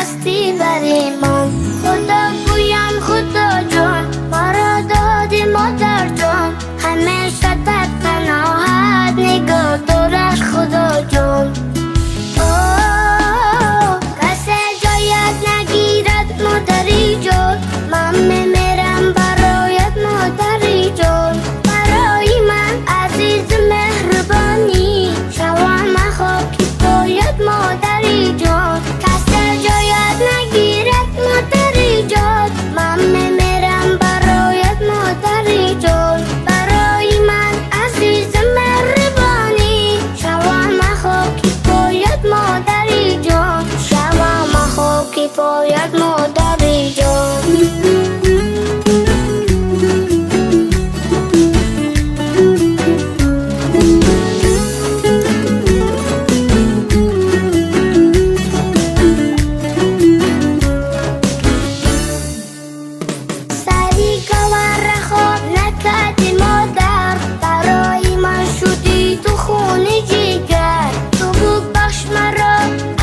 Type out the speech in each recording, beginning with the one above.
هستی بری من. خدا گویم خدا جان، مرا دادی مادر جان، همیشه در پناهت نگاه دارد خدا جان. کسی جایت نگیرد مادری جان، من میمیرم برایت مادری جان. برای من عزیز مهربانی، شوم خاکی پایت مادری جان. کسی جایت نگیرد مادری جان، من میمیرم برایت مادری جان. برای من عزیز مهربانی، شوم خاکی پایت مادری جان، شوم خاکی پایت مادری جان. سری گوار خواب نکردی مادر، برای من شدی تو خون جگر. تو ببخش مرا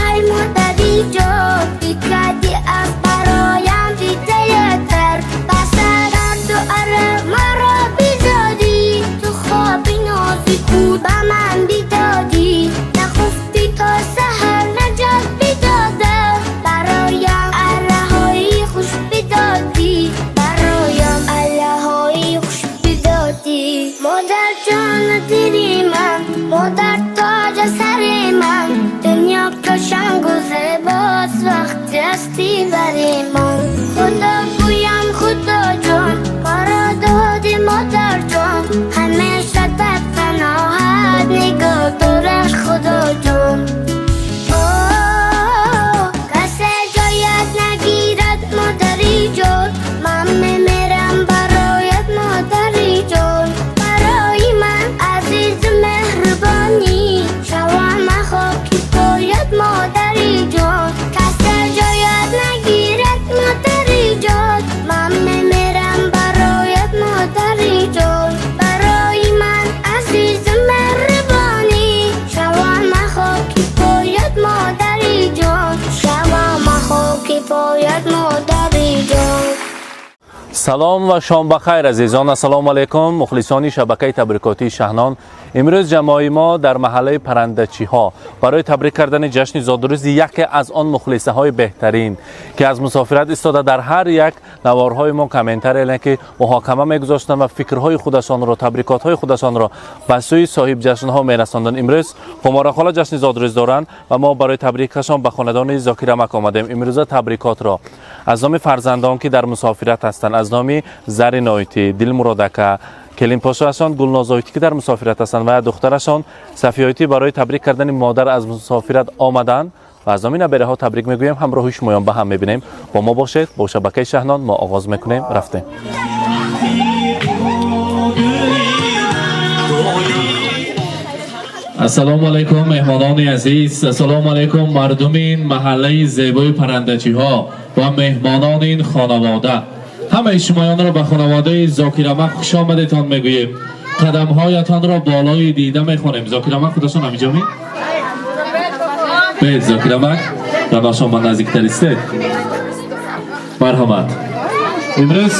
ای مادری جان، بکردی از برایم دیده تر. بس درد و عرق مرا بیدادی، تو خواب نازی بود به من بیدادی. نخفتی تا سحر نجات بیداده، برایم اره های خوش بیدادی، برایم اره های خوش بیدادی. مادر جان دلی من، مادر تاج سر من، دنیا قشنگ و زیباست وقتی هستی بری من. خدا گویم خدا جان، مرا دادی مادر جان، همیشه در پناهت نگاه دارد خدا جان. کسی جایت نگیرد مادری جان، من میمیرم برایت مادری جان. برای من عزیز مهربانی، شوم خاکی پایت مادری جان. کسی جایت نگیرد مادری جان، من میمیرم برایت مادری جان. برای من عزیز مهربانی، شوم خاکی پایت مادری جان، شوم خاکی پایت مادری جان. Салом ва шом бахайр, азизон. Ассалому алайкум, мухлисони шабакаи табрикотии Шаҳнон. Имрӯз ҷамоаи мо дар маҳаллаи Парандачиҳо барои табрик кардани ҷашни зодрӯзи яке аз он мухлисаҳои беҳтарин, ки аз мусофират истода дар ҳар як наворҳои мо комментарие ки муҳокама мегузоштанд ва фикрҳои худашонро, табрикотҳои худашонро ба сӯи соҳибҷашнҳо мерасонданд. Имрӯз Хуморахола ҷашни зодрӯз доранд ва мо барои табрикашон ба хонадони Зокирамак омадем. Имрӯза табрикотро аз номи фарзандон, ки дар мусофират ҳастанд, аз номи Зари Ноитӣ, Дилмуродака, келинпошоашон Гулнозоитӣ, ки дар мусофират ҳастанд, ва духтарашон Сафиёитӣ барои табрик кардани модар аз мусофират омаданд ва аз номи набераҳо табрик мегӯем. Ҳамроҳи шумоён ба ҳам мебинем. Бо мо бошед, бо шабакаи Шаҳнон мо оғоз мекунем. Рафтем. Ассалому алайкум, меҳмонони азиз. Ассалому алайкум, мардуми ин маҳаллаи зебои Парандачиҳо ва меҳмонони ин хонавода. Ҳамаи шумоёнро ба хонаводаи Зокирамак хуш омадетон мегӯем. Қадамҳоятонро болои дида мехонем. Зокирамак худашон ҳамиҷо ми? Бед, Зокирамак, раношон ба наздиктар истед. Марҳамат. Имрӯз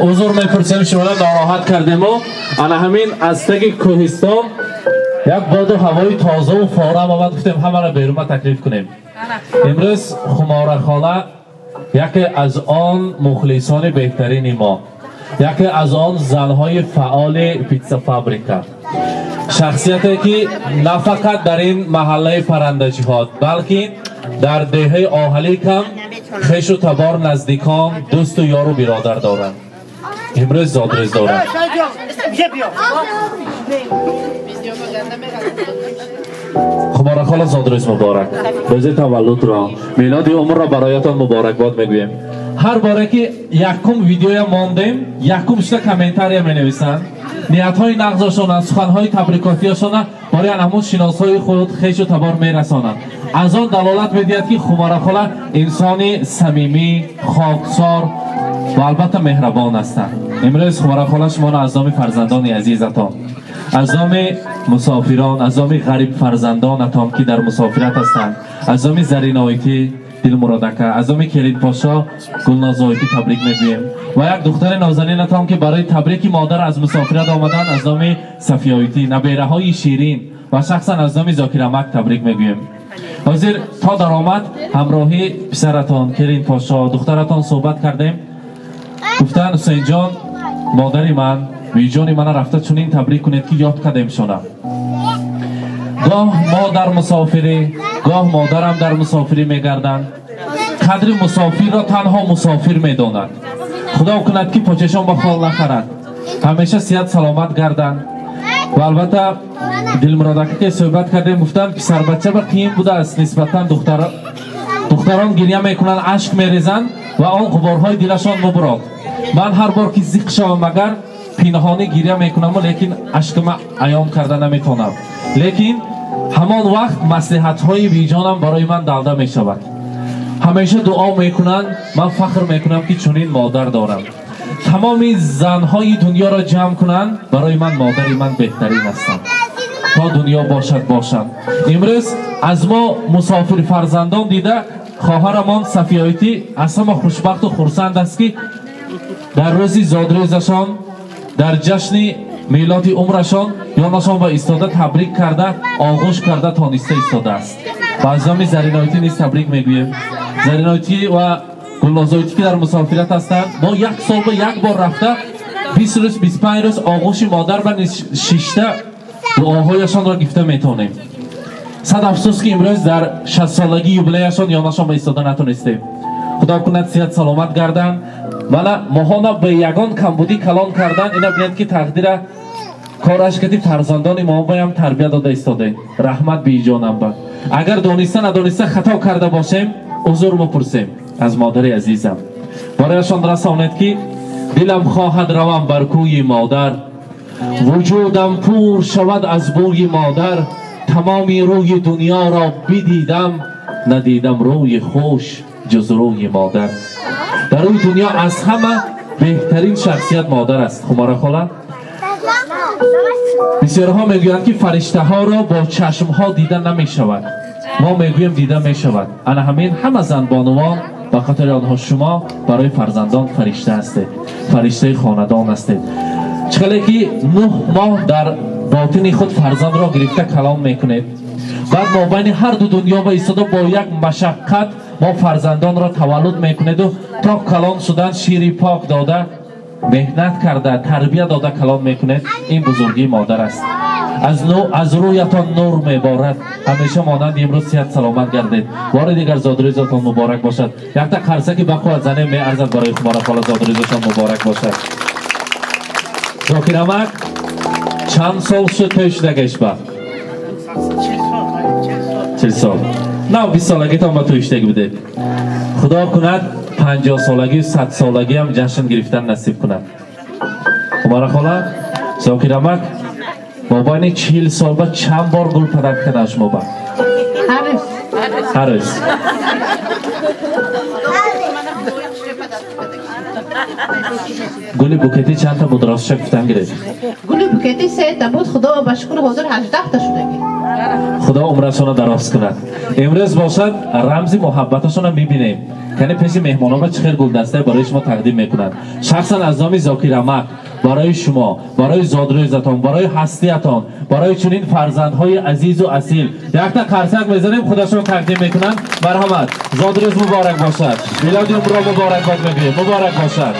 узр мепурсем, шуморо нороҳат кардему ана ҳамин аз таги кӯҳистон як боду ҳавои тозаву форам омад, гуфтем ҳамаро берума таклиф кунем. Имрӯз Хуморахола яке аз он мухлисони беҳтарини мо, яке аз он занҳои фаъоли питсафабрика, шахсияте ки на фақат дар ин маҳаллаи Парандачиҳо, балки дар деҳаи Оҳаликам хешу табор, наздикон, дӯсту ёру биродар доранд, имрӯз зодрӯз доранд. Хуморахола, зодрӯз муборак! Рӯзи таваллудро, мелоди умрро бароятон муборакбод мегӯем. Ҳар боре ки якум видеоя мондем, якум шуда комментария менависанд, ниятҳои нағзашона, суханҳои табрикотиашона барои ҳамун шиносҳои худ, хешу табор мерасонанд. Аз он далолат медиҳад, ки Хуморахола инсони самимӣ, хоксор ва албатта меҳрабон ҳастанд. Имрӯз Хуморахола шуморо аз номи фарзандони азизатон, аз номи мусофирон, аз номи ғариб фарзандонатон, ки дар мусофират ҳастанд, аз номи Зариноитӣ, Дилмурод ака, аз номи Келинпошо Гулнозоитӣ табрик мегӯем ва як духтари нозанинатон, ки барои табрики модар аз мусофират омаданд, аз номи Сафиёитӣ, набераҳои ширин ва шахсан аз номи Зокирамак табрик мегӯем. Ҳозир то даромад ҳамроҳи писаратон Келинпошо, духтаратон суҳбат кардем. Гуфтанд: «Ҳусейнҷон, модари ман, виҷони мана рафта чунин табрик кунед, ки ёд кардем шона. Гоҳ мо дар мусофирӣ, гоҳ модарам дар мусофирӣ мегарданд. Қадри мусофирро танҳо мусофир медонад. Худо кунад, ки почашон ба хол нахарад, ҳамеша сиҳат саломат гарданд». Ва албатта, Дилмуродака ки суҳбат кардем, гуфтанд, писарбача ба қиин будааст нисбатан духтарон гиря мекунанд, ашк мерезанд ва он ғуборҳои дилашон мубурод. «Ман ҳар бор ки зиқ шавам, агар пинҳонӣ гиря мекунаму, лекин ашкама аён карда наметавонам. Лекин ҳамон вақт маслиҳатҳои виҷонам барои ман далда мешавад. Ҳамеша дуо мекунанд. Ман фахр мекунам, ки чунин модар дорам. Тамоми занҳои дунёро ҷамъ кунанд, барои ман модари ман беҳтарин ҳастанд. То дунё бошад, бошанд». Имрӯз аз мо мусофир фарзандон дида, хоҳарамон Сафиёитӣ аз ҳама хушбахту хурсанд аст, ки дар рӯзи зодрӯзашон, дар ҷашни мелоди умрашон ёнашон ба истода, табрик карда, оғӯш карда тониста истодааст. Ва аз номи Зариноитӣ низ табрик мегӯем. Зариноитӣ ва Гулнозоитӣ, ки дар мусофират ҳастанд, мо як сол ба як бор рафта, 20 рӯз, 25 рӯз оғӯши модар ба шишта, дуоҳояшонро гифта метавонем. Сад афсӯс, ки имрӯз дар 60-солагии юбилеяшон ёнашон ба истода натонистем. Худо кунад, сиҳат саломат гарданд. Мана моҳона ба ягон камбудӣ калон кардан. Ина бинед, ки тақдира кораш кати фарзандони мо баям тарбия дода истодем. Раҳмат биҷонам ба. Агар дониста надониста хато карда бошем, узр мепурсем аз модари азизам. Барояшон расонед, ки дилам хоҳад равам бар кӯи модар, вуҷудам пур шавад аз бӯи модар. Тамоми рӯи дунёро бидидам, надидам рӯи хуш ҷуз рӯи модар. Дар рӯи дунё аз ҳама беҳтарин шахсият модар аст. Хумора хола, бисёрҳо мегӯянд, ки фариштаҳоро бо чашмҳо дида намешавад. Мо мегӯем, дида мешавад. Ана ҳамин ҳама занбонувон, ба хотири онҳо шумо барои фарзандон фаришта ҳастед, фариштаи хонадон ҳастед. Чӣ хеле ки 9 моҳ дар ботини худ фарзандро гирифта калон мекунед, баъд мобайни ҳар ду дунё ба истода, бо як машаққат мо фарзандонро таваллуд мекунеду то калон шудан шири пок дода, меҳнат карда, тарбия дода калон мекунед. Ин бузургии модар аст. Аз рӯятон нур меборад. Ҳамеша монанди имрӯз сиҳат саломат гардед. Бори дигар зодрӯзатон муборак бошад. Якта қарсаки бақувват занем, меарзад барои Хумора хола. Зодрӯзатон муборак бошад. Зокирамак, чанд сол шуд тӯй шудагаш ба? 40 сол. На, 20 солагитон ба тӯй шудагӣ будед. Худо кунад, 50-солагию 100-солагиам ҷашн гирифтан насиб кунад. Хумора хола, Зокирамак мобайни 40 сол ба чанд бор гул подарк кардан шумо ба? Ҳар рӯз. Гули букетӣ чандта буд, ростша гуфтан гиред? Гули букети сета буд, худо ба шукр, ҳозир 18-та шудагӣ. Худо умрашонро дароз кунад. Имрӯз бошад, рамзи муҳаббаташонро мебинем. Кани, пеши меҳмонон ба чӣ хел гулдастае барои шумо тақдим мекунанд. Шахсан аз номи Зокирамак барои шумо, барои зодрӯзатон, барои ҳастиятон, барои чунин фарзандҳои азизу асил якта қарсак мезанем. Худашон тақдим мекунанд. Марҳамат, зодрӯз муборак бошад, милоди умрро муборакбод мегӯем. Муборак бошад,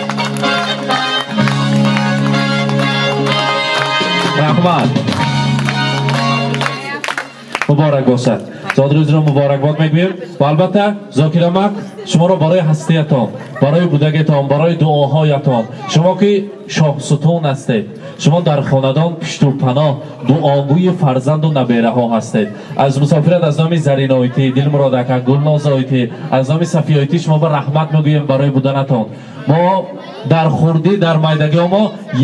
раҳмат. Муборак бошад, зодрӯзро муборакбод мегӯем. Ва албатта, Зокирамак, шуморо барои ҳастиятон, барои будагитон, барои дуоҳоятон, шумо ки шоҳсутун ҳастед, шумо дар хонадон пишту паноҳ, дуогӯи фарзанду набераҳо ҳастед, аз мусофират аз номи Зариноитӣ, Дилмурод ака, Гулнозоитӣ, аз номи Сафиёитӣ шумо ба раҳмат мегӯем барои буданатон. Мо дар хурдӣ, дар майдагиҳо мо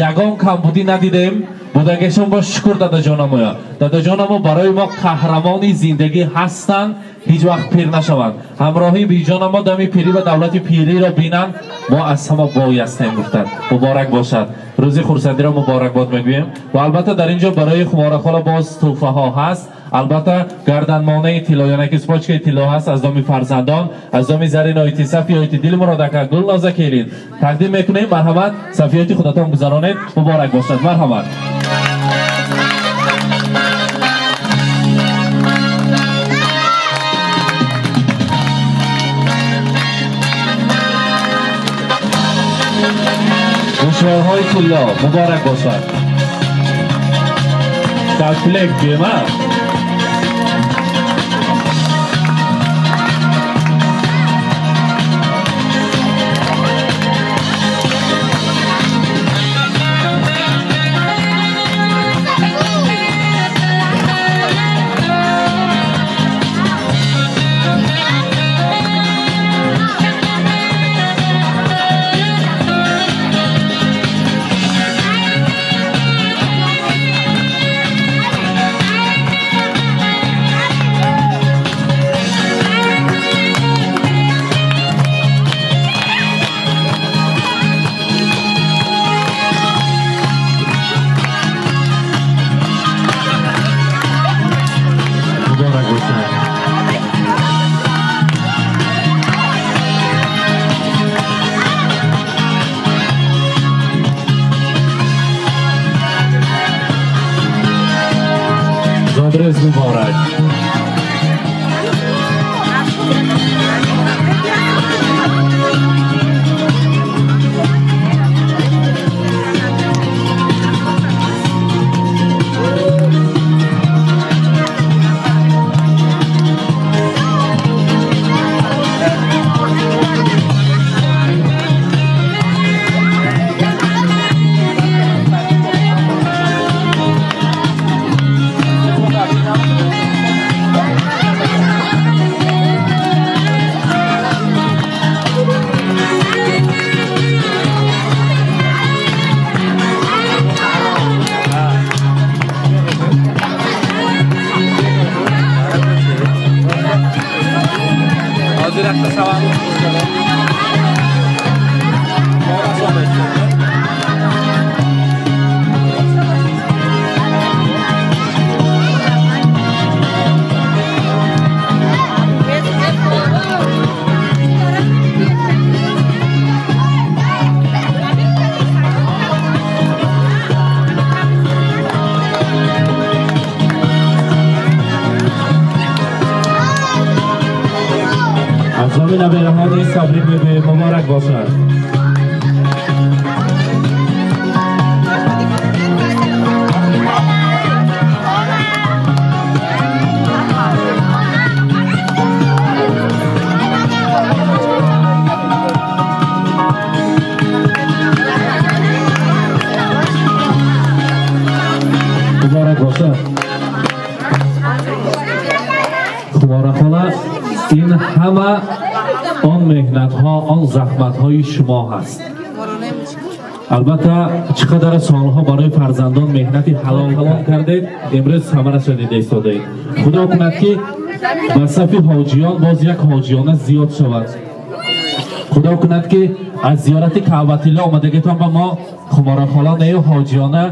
ягон камбудӣ надидем. Будагешон бо шукр. Дадаҷонамоя, дадаҷонамо барои мо қаҳрамони зиндагӣ ҳастанд, ҳеҷ вақт пир нашаванд. Ҳамроҳи биҷонамо дами пирӣ ва давлати пириро бинанд, мо аз ҳама бой ҳастем гуфтанд. Муборак бошад, рӯзи хурсандиро муборакбод мегӯем. Ва албатта, дар ин ҷо барои Хуморахола боз тӯҳфаҳо ҳаст. Албатта гарданмонаи тилло, яъне ки спочкаи тилло ҳаст аз номи фарзандон, аз номи Зариноити, Сафиёити, Дилмурод ака, Гулноза келин тақдим мекунем. Марҳамат, сафиёти худатон гузаронед. Муборак бошад. Марҳамат. Гӯшворҳои тилло муборак бошад. Комплект бема. Муборак бошад. Зодрӯз муборак. Аз номи набераҳо низ табрик мегӯем. Муборак бошад. Муборак бошад. Хумора хола, ин ҳама он меҳнатҳо, он заҳматҳои шумо ҳаст. Албатта, чӣ қадар солҳо барои фарзандон меҳнати ҳалол ҳалол кардед, имрӯз самарашро дида истодаед. Худо кунад, ки ба сафи ҳоҷиён боз як ҳоҷиёна зиёд шавад. Худо кунад, ки аз зиёрати Каъбатилло омадагитон ба мо Хумора хола нею ҳоҷиёна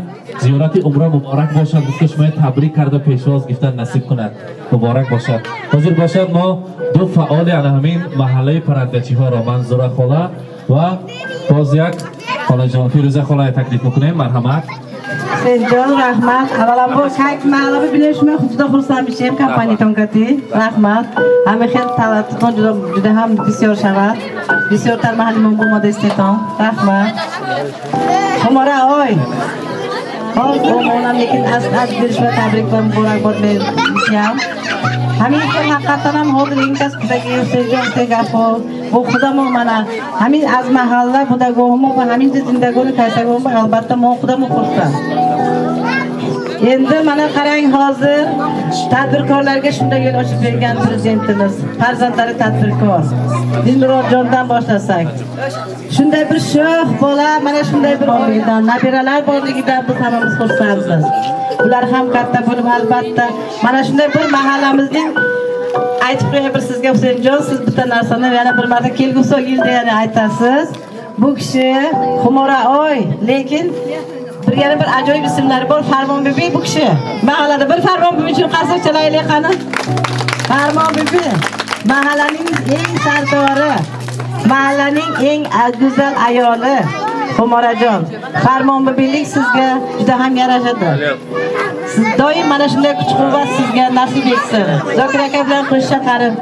зиёрати умра муборак бошад гуфта шумоя табрик карда пешвоз гирифтан насиб кунад. Муборак бошад. Ҳозир бошад, мо ду фаъоли ана ҳамин маҳаллаи паррандачиҳоро, Манзура хола ва боз як холаҷон Фирӯза холая таклиф мекунем. Марҳамат. Сенҷон, раҳмат. Авваланбор как маҳалла бибинем шумо, juda xursand мешем компаниятон кати. Раҳмат. Ҳама хел талабтон juda juda ham бисёр шавад. Бисёртар маҳалли мо омода истетон. Раҳмат. Хумора ой. Ҳол омонам, лекин аз дил шумо табрик ва муборакбод мегӯям. Ҳамин хел ҳақиқатан ҳам ҳозир ин кас будаги Ҳусейнҷон гуфта гапҳо бо худамо мана ҳамин аз маҳалла будагоҳмо ва ҳамин зиндагони кайсагоҳмо, албатта, мо худамо xursand. Endi mana qarang, hozir tadbirkorlarga shunday yo'l ochib bergan prezidentimiz, farzandlari tadbirkor. Dilmurodjondan boshlasak. Shunday bir sho'x bola, mana shunday bir oiladan, nabiralar borligidan biz hammamiz xursandmiz. Ular ham katta bo'lib, albatta, mana shunday bir mahallamizning, aytib qo'yay bir sizga, Husaynjon, siz bitta narsani yana bir marta kelgusi yilda yana aytasiz. Bu kishi Xumora oy, lekin Bir yana bir ajoyib ismlari bor. Farmon bibi bu kishi. Mahallada bir Farmon bibi uchun qarsak chalaylik qani. Farmon bibi mahallaning eng sardori, mahallaning eng go'zal ayoli Xumorajon. Farmon bibilik sizga juda ham yarashadi. Siz doim mana shunday kuch-quvvat sizga nasib etsin. Zokir aka bilan qo'sha qarib,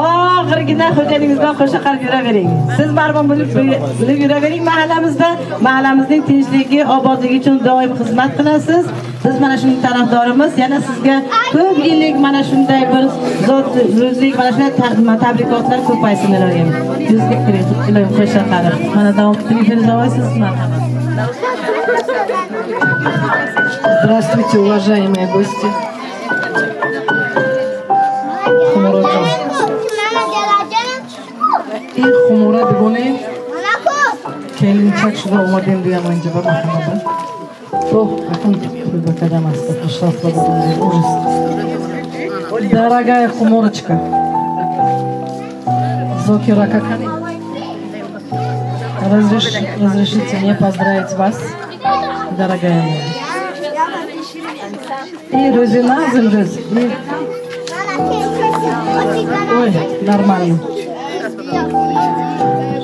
oxirgina xo'janingiz bilan qo'sha qarib yuravering. Siz marmon bo'lib yuravering mahallamizda. Mahallamizning tinchligi, obodligi uchun doim xizmat qilasiz. Biz mana shuning tarafdorimiz. Yana sizga ko'p yillik mana shunday bir zot ro'zlik, mana shunday tabrikotlar ko'paysin iloyim. Yuzga kiring, iloyim qo'sha qarib. Mana davom ettiring, Feruza oy, siz marhamat. Здравствуйте, уважаемые гости. Хумуроҷон. И Хумура дугоне келинчак шуда омадем дуям инҷа ба маҳаллада. Оҳ, акун ба кадам аст, ужас. Дорогая Хуморочка, Зокир ака кани, разрешите мне поздравить вас, дорогая моя. И рӯзи назм рӯз. Ой, нормально.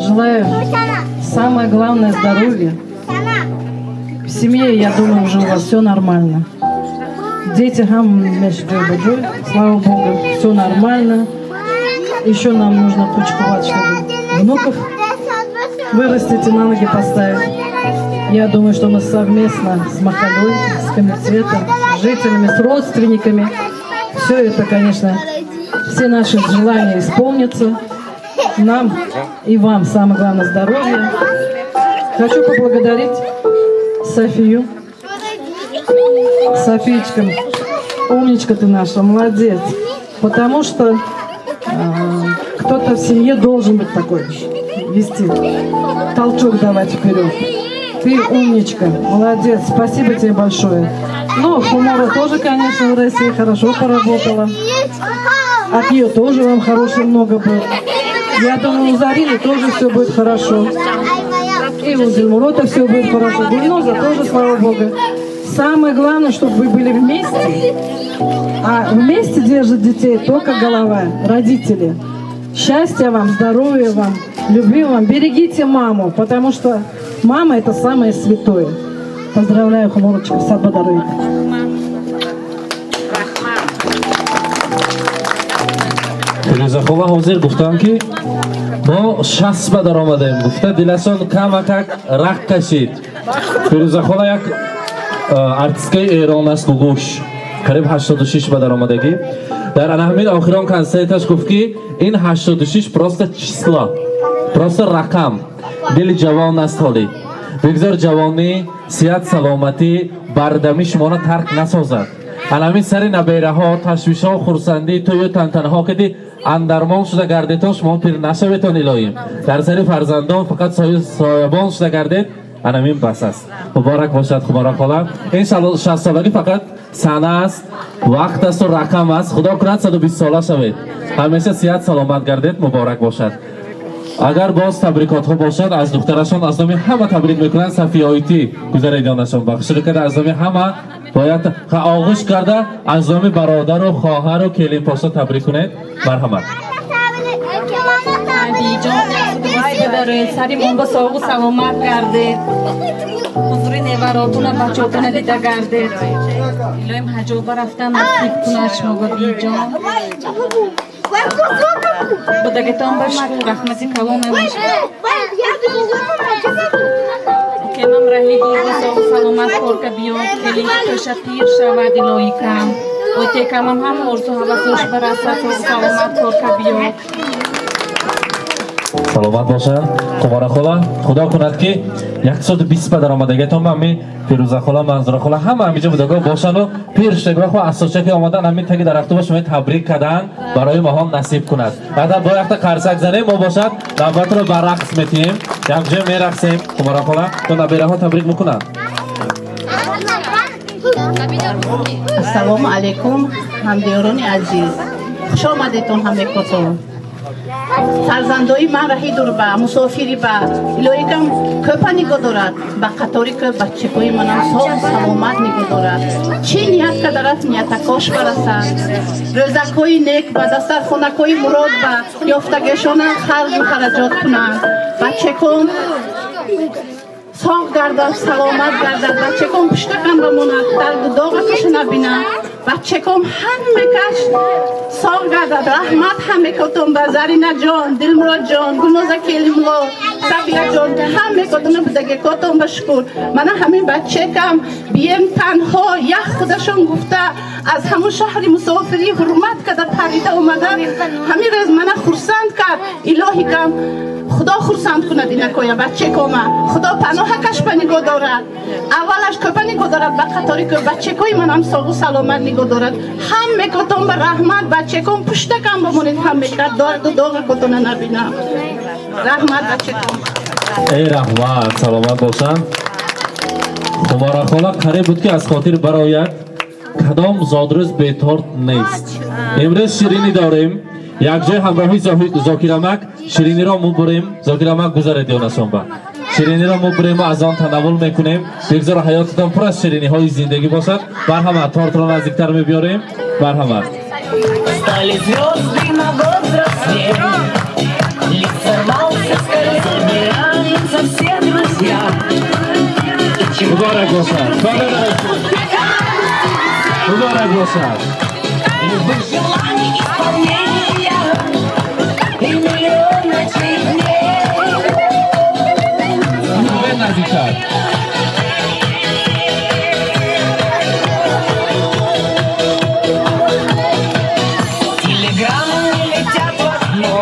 Желаю самое главное здоровья. В семье, я думаю, уже у вас все нормально. Дети ҳам ҷой, слава богу, все нормально. Еще нам нужно кучковать, чтобы внуков вырастить и на ноги поставить. Я думаю, что мы совместно с махаллой, с комитетом, с жителями, с родственниками, все это, конечно, все наши желания исполнятся. Нам и вам, самое главное, здоровья. Хочу поблагодарить Софию. Софиечка, умничка ты наша, молодец. Потому что кто-то в семье должен быть такой, вести, толчок давать вперед. Ты умничка, молодец, спасибо тебе большое. Ну, Хумора тоже, конечно, в России хорошо поработала. От нее тоже вам хорошего много было. Я думаю, у Зарины тоже все будет хорошо. И у Дильмурота все будет хорошо. Гульноза тоже, слава богу. Самое главное, чтобы вы были вместе. А вместе держат детей только голова, родители. Счастья вам, здоровья вам, любви вам. Берегите маму, потому что мама это самое святое. Поздравляю, Хуморочка, сад ба дароед. Фирӯзахола ҳозир гуфтам, ки мо 60 ба даромадем, гуфта дилашон камакак рақ кашид. Фирӯзахола як артисткаи Эрон аст, гугуш қариб 86 ба даромадагӣ. Дар ана ҳамин охирон консерташ гуфт, ки ин 86 просто число, просто рақам, дили ҷавон аст. Ҳолӣ бигзор ҷавонӣ, сиҳат, саломатӣ, бардамӣ шуморо тарк насозад. Ана ҳамин сари набераҳо, ташвишҳо, хурсандӣ, тӯю тантанаҳо кади андармон шуда гардедон, шумо пир нашаветон. Илоҳим, дар сари фарзандон фақат соябон шуда гардед, анамин бас аст. Муборак бошад, Хумора хола. Ин 60-солагӣ фақат сана аст, вақт асту рақам аст. Худо кунад, 120 сола шавед, ҳамеша сиҳат саломат гардед. Муборак бошад. Агар боз табрикотҳо бошад, аз духтарашон аз номи ҳама табрик мекунанд. Сафиёитӣ гузаредонашон бахшида карда, аз номи ҳама бояд оғӯш карда, аз номи бародару хоҳару келинпошо табрик кунед. Марҳамат. Биҷон, сари мо ба соғу саломат гардед, ҳузури неваротуна, бачотуна дида гардед. Илоҳим, ҳаҷоба рафтан насиб кунад шумо, биҷон. Будагитон ба шукр, раҳмати калон. Кемам раҳи дур ба соғу саломат корка биёд, келин кӯша пир шавад, илоҳи кам. Отекамам ҳама орзу ҳавасош барасад, соғу саломат корка биёд. Саломат бошанд, Хумора хола. Худо кунад, ки 120 ба даромадагиатон ба ҳамин Фирӯза хола, Манзура хола, ҳама ҳамиҷо будагоҳ бошанду пир шудагоҳ хо асосчаки омадан ҳамин таги дарахту ба шумо табрик кардан барои моҳон насиб кунад. Баъдан бо якта қарсак занем, мо бошад навбатро ба рақс метиҳем, якҷоя мерақсем. Хумора хола, то набераҳо табрик мекунанд. Ассалому алайкум, ҳамдиёрони азиз, хуш омадедтон ҳамекотон. Фарзандои ман раҳи дур ба мусофири ба илоҳикам кӯпа нигоҳ дорад, ба қатори кӯп бачакои манам соғу саломат нигоҳ дорад. Чӣ ният кадарат, ниятакош барасад. Рӯзакҳои нек ба дастархонакҳои мурод ба ёфтагешона харҷу хараҷот кунанд. Бачакон соғ гардад, саломат гардад, бачакон пуштакам бамонад, дарду доғакаша набинад. Бачаком ҳамекаш соғ гардад. Раҳмат ҳамекотон ба Заринаҷон, Дилмуродҷон, Гулноза Келимло, Сафияҷон, ҳамекотона будагекотон ба шукр. Мана ҳамин бачакам бием танҳо як худашон гуфта аз ҳамун шаҳри мусофирӣ ҳурмат карда парида омада, ҳамин рӯз мана хурсанд кард. Илоҳикам Худо хурсанд кунад инакоя бачакома. Худо паноҳакаш ба нигоҳ дорад. Аввалаш кӯпа нигоҳ дорад, ба қатори кӯп бачакои манам соғу саломат нигоҳ дорад. Ҳамекотон ба раҳмат, бачаком пуштакам бамонед, ҳамека дарду доғакотона набинам. Раҳмат, бачаком. Эй раҳмат, саломат бошанд. Хуморахола, қариб буд, ки аз хотир барояд. Кадом зодрӯз беторт нест? Имрӯз ширинӣ дорем. Якҷоя ҳамроҳи Зокирамак шириниро мубурем. Зокирамак, гузаред ёнашонба. Шириниро мубурему аз он танаввул мекунем. Бигзор ҳаётатон пур аз шириниҳои зиндагӣ бошад. Марҳамат, тортро наздиктар мебиёрем. Марҳамат. Стали звезды на год взрослее, Лист сорвался с колес, собираются все друзья. Муборак бошад, муборак бошад. Любых желаний исполнения и миллион ночей дней. Наздиктар. Телеграммы летят в окно,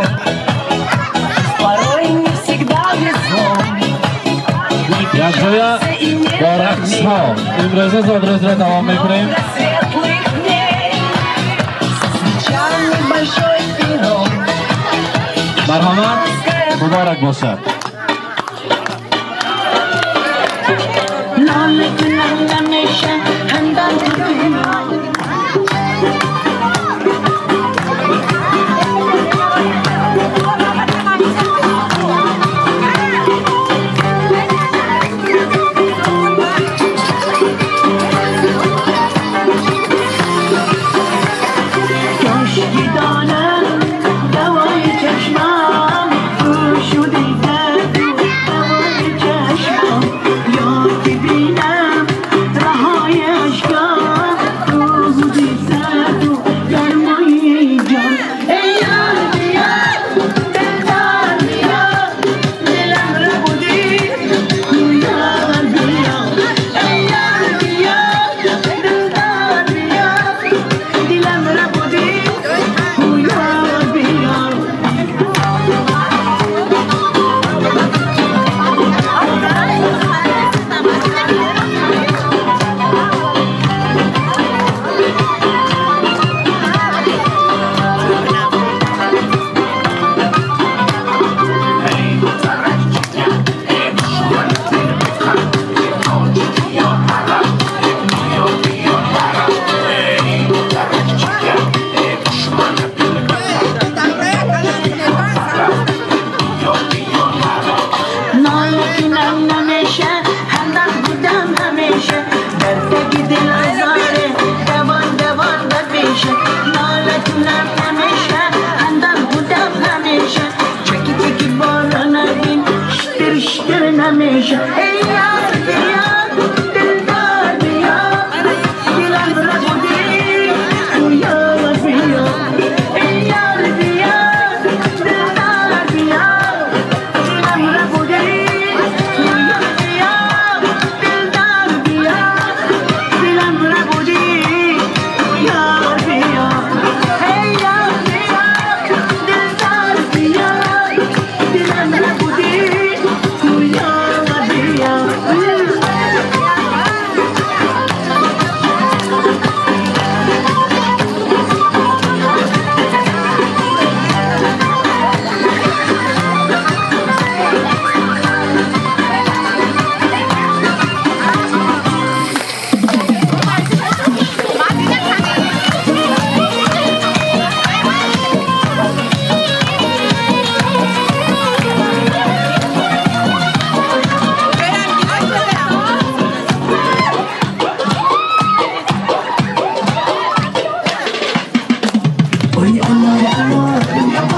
порой не всегда везло. Якҷоя бо рақсҳо имрӯза зодрӯзро давом мекунем. Светлых дней со свечами большой пирог. Марҳамат, муборак бошад. کاشکی دانم دوای چشمم تو شدی، دوای چشمم، یا که بینم رهای اشکام تو.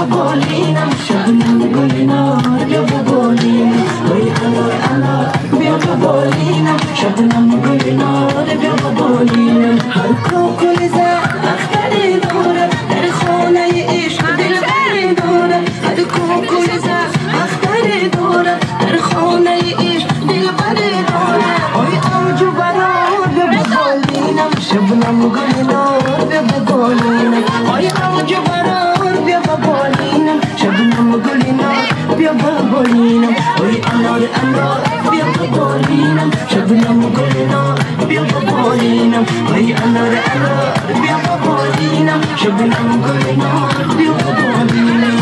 به بالینم، شبنم گل نار بیا به بالینم. ای انار انار بیا به بالینم، شبنم گل نار بیا به بالینم. هر کوکل زد اختری داره، در خانه عشق دلبری داره. هر کوکل زد اختری داره، در خانه عشق دلبری داره. ای اوج و برار بیا به بالینم، شبنم گل نار بیا به بالینم. ای اوج و برار بیا به بالینم، شبنم گل نار بیا به بالینم. ای انار انار بیا به بالینم، شبنم گل نار بیا به بالینم. ای انار انار بیا به بالینم، شبنم گل نار بیا به بالینم.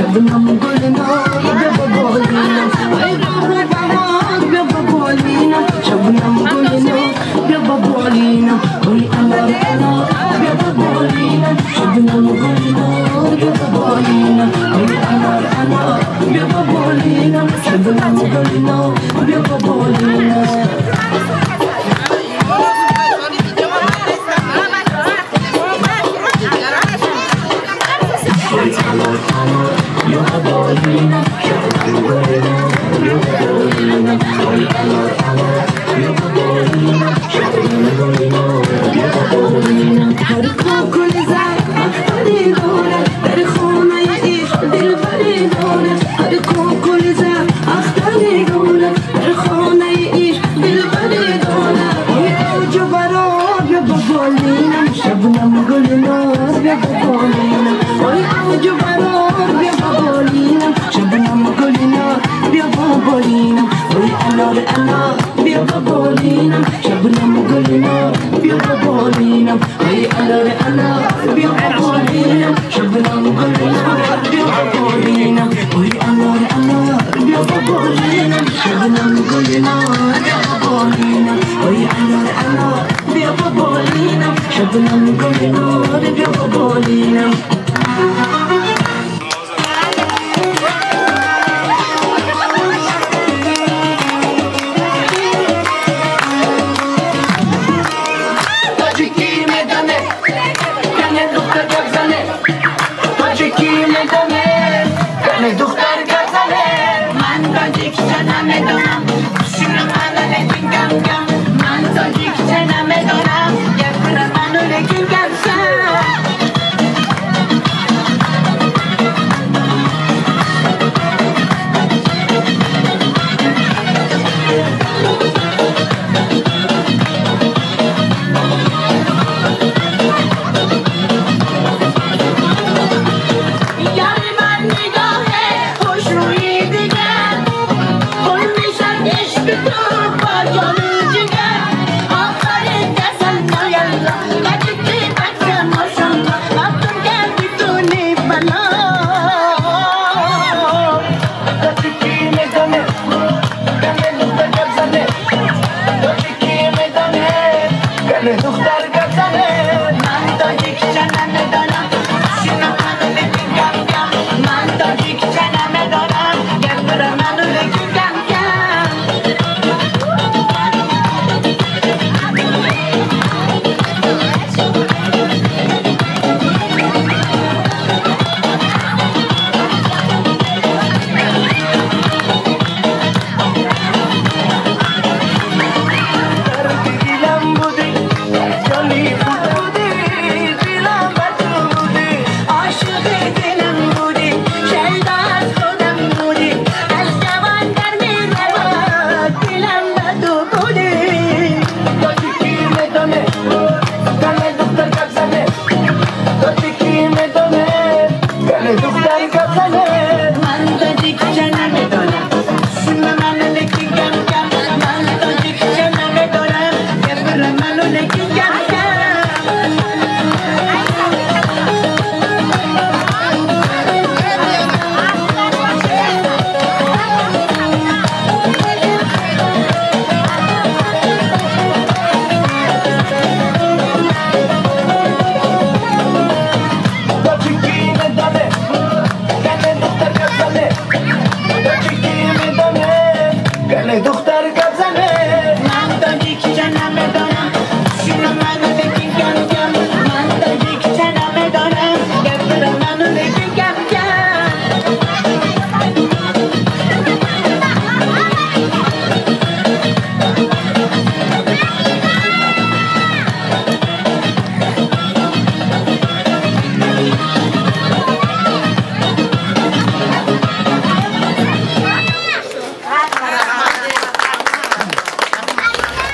شبنم گل نار بیا به بالینم، ای باغ بهار بیا به بالینم. شبنم گل نار بیا به بالینم، ای انار انار بیا به بالینم. شبنم گل نار بیا به بالینم، ای انار انار بیا به بالینم. شبنم گل نار بیا به بالینم. هر کوکل زد اختری داره، در خانه عشق دلبری داره. هر کوکل زد اختری داره، در خانه عشق دلبری داره. ای اوج و برار بیا به بالینم، شبنم گل نار بیا به بالینم. ای اوج و برار بیا به بالینم، شبنم گل نار بیا به بالینم. ای انار انار بیا به بالینم، شبنم گل نار بیا به بالینم. ای انار انار بیا به بالینم، شبنم گل نار بیا به بالینم. ای انار انار بیا به بالینم، شبنم گل نار بیا به بالینم. ای انار انار بیا به بالینم، شبنم گل نار بیا به بالینم. یار من نگاهه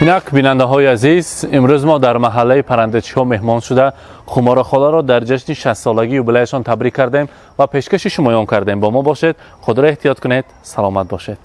Инак, бинандаҳои азиз, имрӯз мо дар маҳаллаи Паррандачиҳо меҳмон шуда, Хумора холаро дар ҷашни 60-солагии юбилеяшон табрик кардем ва пешкаши шумоён кардем. Бо мо бошед, худро эҳтиёт кунед, саломат бошед.